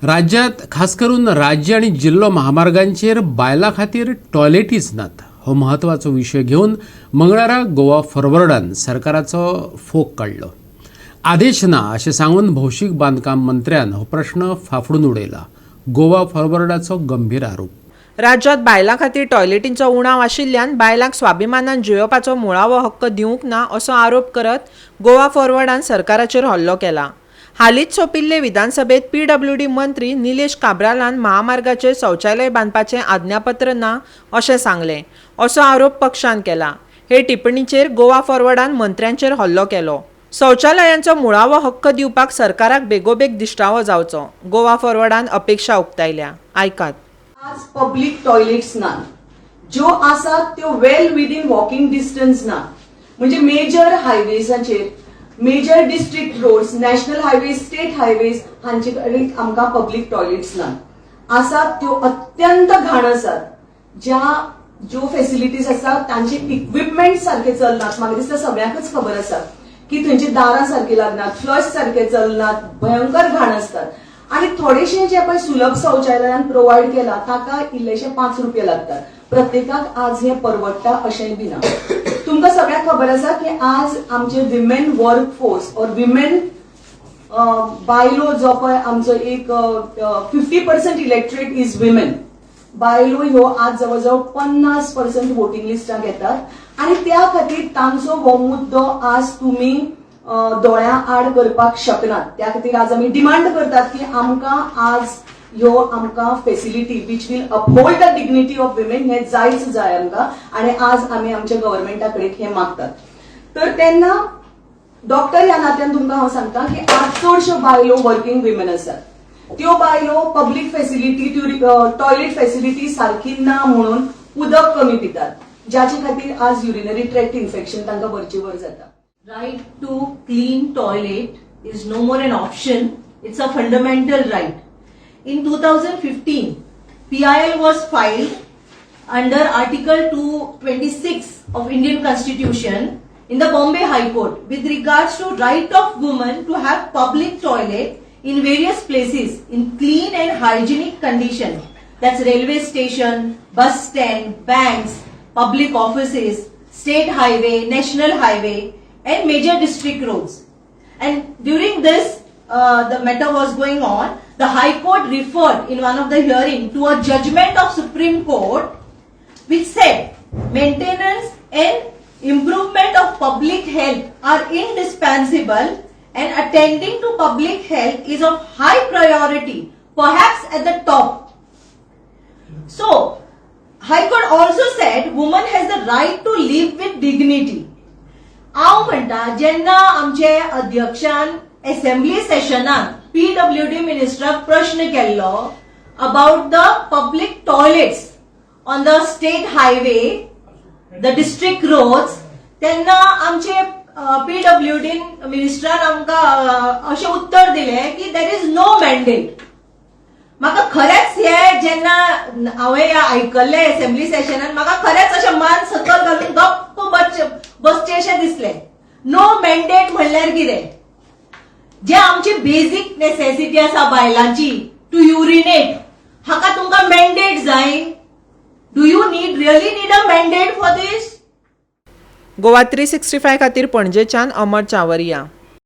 राज्यांत खास करून राज्य आनी जिल्लो महामार्गांचेर बायलां खातीर टॉयलेटीच नात. हो म्हत्वाचो विशय घेवन मंगळारा गोवा फॉरवर्डान सरकाराचो फोग काडलो. आदेश ना अशें सांगून भौशीक बांदकाम मंत्र्यान हो प्रश्न फाफडून उडयला. गोवा फॉरवर्डाचो गंभीर आरोप. राज्यांत बायलां खातीर टॉयलेटींचो उणाव आशिल्ल्यान बायलांक स्वाभिमानान जियेवपाचो मुळावो हक्क दिवंक ना, असो आरोप करत गोवा फॉरवर्डान सरकाराचेर हल्लो केला. हालींच सोंपिल्ले विधानसभेत पीडब्ल्यूडी मंत्री निलेश काब्रालान महामार्गाचेर शौचालय बांदपाचें आज्ञापत्र ना अशें सांगलें, असो आरोप पक्षान केला. हे टिप्पणीचेर गोवा फॉरवर्डान मंत्र्यांचेर हल्लो केलो. शौचालयांचो मुळावो हक्क दिवपाक सरकाराक बेगोबेग दिश्टावो जावचो, गोवा फॉरवर्डान अपेक्षा उक्तायल्या. आयकात. आज पब्लीक टॉयलेट्स नात. ज्यो आसात त्यो वेल विदीन वॉकिंग डिस्टन्स ना. म्हणजे major हायवेजाचेर, major district roads, national highways, state highways हांचे कडेन आमकां पब्लीक टॉयलेट्स नात. आसात त्यो अत्यंत घाण आसात. ज्यो फेसिलिटीज आसात तांचे इक्विपमेंट सारके चलनात. म्हाका दिसता सगळ्यांकच खबर आसा की थंयची दारां सारकी लागनात, फ्लश सारके चलनात, भयंकर घाण आसतात. आणि थोडेशे जे पळय सुलभ शौचालयान प्रोवायड केला, ताका इल्लेशे 5 रुपये लागतात. प्रत्येकाक आज हे परवडटा अशेंय बी ना. तुमकां सगळ्यांक खबर आसा की आज आमचे women work force or women, बायलो जो पळय आमचो एक 50% इलेक्टरेट is women. बायलो ह्यो आज जवळ जवळ 50% वोटींग लिस्टाक येतात आणि त्या खातीर तांचो हो मुद्दो आज तुमी दोळ्यां आड करपाक शकनात. त्या खातीर आज आमी डिमांड करतात की आमकां आज ह्यो आमकां facility which will uphold the dignity of women हे जायच जाय आमकां आणि आज आमी आमच्या गव्हर्मेंटा कडेन हे मागतात. तर तेन्ना डॉक्टर ह्या नात्यान तुमकां हांव सांगता की आज चडश्यो बायलो वर्किंग विमेन आसात. त्यो बायलो पब्लीक फेसिलिटी, टॉयलेट फेसिलिटी सारकी ना म्हणून उदक कमी पितात, ज्याचे खातीर आज युरिनरी ट्रॅक्ट इन्फेक्शन तांकां वरचे वर जाता. Right to clean toilet is no more an option, it's a fundamental right. In 2015, PIL was filed under Article 226 of Indian Constitution in the Bombay High Court with regards to right of women to have public toilet in various places in clean and hygienic condition. That's railway station, bus stand, banks, public offices, state highway, national highway, and major district roads. And during this, the matter was going on. The High Court referred in one of the hearing to a judgment of Supreme Court which said maintenance and improvement of public health are indispensable and attending to public health is of high priority, perhaps at the top. So, High Court also said woman has the right to live with dignity. हांव म्हणटा, जेन्ना आमचे अध्यक्षान assembly सेशनान PWD मिनिस्टराक प्रश्न केल्लो about the public toilets on the state highway, the district roads, तेन्ना आमचे PWD मिनिस्टरान आमकां अशें उत्तर दिलें की there is no mandate. म्हाका खरेंच हे जेन्ना हांवें आयकल्लें असेंब्ली सेशनान, म्हाका खरेंच अशें मान सकल घालून गप्प बसचें अशें दिसलें. नो मॅन्डेट म्हणल्यार कितें? जे आमची बेजीक नेसेसिटी आसा बायलांची, टू युरिनेट, हाका तुमकां मॅन्डेट जाय? Do you need really need a mandate for this? Goa 365 खातीर पणजेच्यान अमर चावरिया.